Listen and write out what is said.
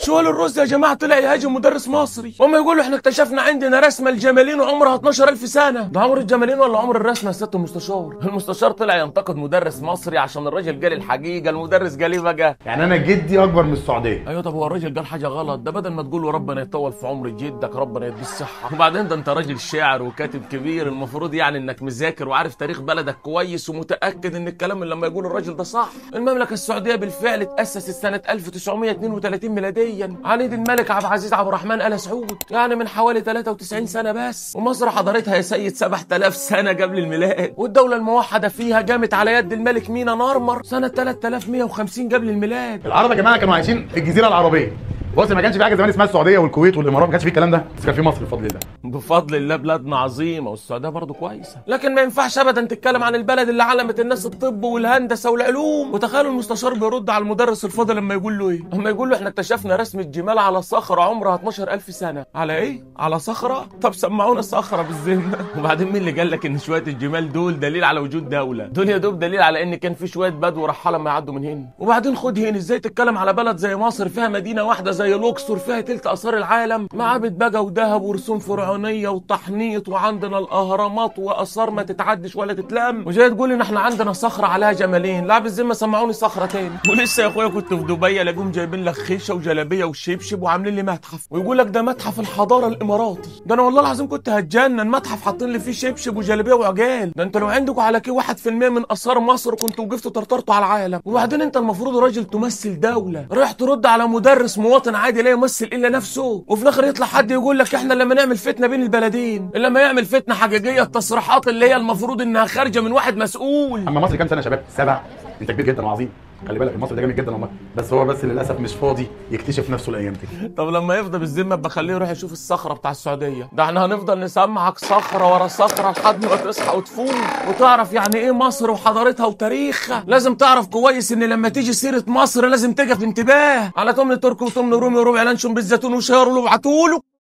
شوال الرز يا جماعة طلع يهاجم مدرس مصري، وهم يقولوا احنا اكتشفنا عندنا رسمه الجمالين وعمرها 12000 سنة. ده عمر الجمالين ولا عمر الرسمة يا سيادة المستشار؟ المستشار طلع ينتقد مدرس مصري عشان الراجل قال الحقيقة. المدرس قال ايه بقى؟ يعني انا جدي اكبر من السعودية. ايوه طب هو الراجل قال حاجة غلط؟ ده بدل ما تقول له ربنا يطول في عمر جدك ربنا يديه الصحة، وبعدين ده انت راجل شاعر وكاتب كبير، المفروض يعني انك مذاكر وعارف تاريخ بلدك كويس ومتاكد ان الكلام اللي لما يقول الراجل ده صح. المملكة السعودية بالفعل اتاسست سنة 1932 ميلاديا على يد الملك عبد العزيز عبد الرحمن آل سعود، يعني من حوالي 93 سنة بس. ومصر حضارتها يا سيد 7000 سنة قبل الميلاد، والدولة الموحدة فيها قامت على يد الملك مينا نارمر سنة 3150 قبل الميلاد. العرب يا جماعة كانوا عايشين في الجزيرة العربية. بص ما كانش في حاجة زمان اسمها السعودية والكويت والامارات، ما كانش في الكلام ده، بس كان في مصر بفضل الله. بفضل الله بلادنا عظيمة والسعودية برضه كويسة، لكن ما ينفعش ابدا تتكلم عن البلد اللي علمت الناس الطب والهندسة والعلوم. وتخيلوا المستشار بيرد على المدرس الفاضل لما يقول له ايه؟ لما يقول له احنا اكتشفنا رسمه جمال على صخرة عمرها 12000 سنة. على ايه؟ على صخرة؟ طب سمعونا صخرة بالذمه. وبعدين مين اللي قال لك ان شوية الجمال دول دليل على وجود دولة؟ دول يا دوب دليل على ان كان في شوية بدو رحاله ما يعدوا من هنا. وبعدين خد هنا، ازاي تتكلم على بلد زي مصر فيها مدينة واحدة زي الاقصر فيها تلت اثار العالم، معابد بقى وذهب ورسوم فرعونيه وتحنيط، وعندنا الاهرامات واثار ما تتعدش ولا تتلم، وجاي تقول ان احنا عندنا صخرة عليها جمالين؟ لا بالذمه سمعوني صخرة تاني. ولسه يا اخويا كنت في دبي لاقوم جايبين لك خيشه وجلابيه وشبشب وعاملين لي متحف، ويقول لك ده متحف الحضارة الاماراتي. ده انا والله العظيم كنت هتجنن، متحف حاطين لي فيه شبشب وجلابيه وعجال. ده انت لو عندكم على كي 1% من اثار مصر كنت وقفتوا طرطرتوا على العالم. وبعدين انت المفروض راجل تمثل دولة، رايح ترد على مدرس مواطن عادي لا يمثل الا نفسه، وفي الاخر يطلع حد يقول لك احنا لما نعمل فتنة بين البلدين. لما يعمل فتنة حقيقية التصريحات اللي هي المفروض انها خارجه من واحد مسؤول. اما مصر كام سنة يا شباب؟ 7. انت كبير جدا وعظيم، خلي بالك المصري ده جامد جدا والله، بس هو بس للاسف مش فاضي يكتشف نفسه الايام دي. طب لما يفضى بالذمه بخليه يروح يشوف الصخرة بتاع السعودية، ده احنا هنفضل نسمعك صخرة ورا صخرة لحد ما تصحى وتفوق وتعرف يعني ايه مصر وحضارتها وتاريخها. لازم تعرف كويس ان لما تيجي سيره مصر لازم تقف انتباه على تمن تركي وتمن رومي وربع لانشون بالزيتون وشير وابعتوله.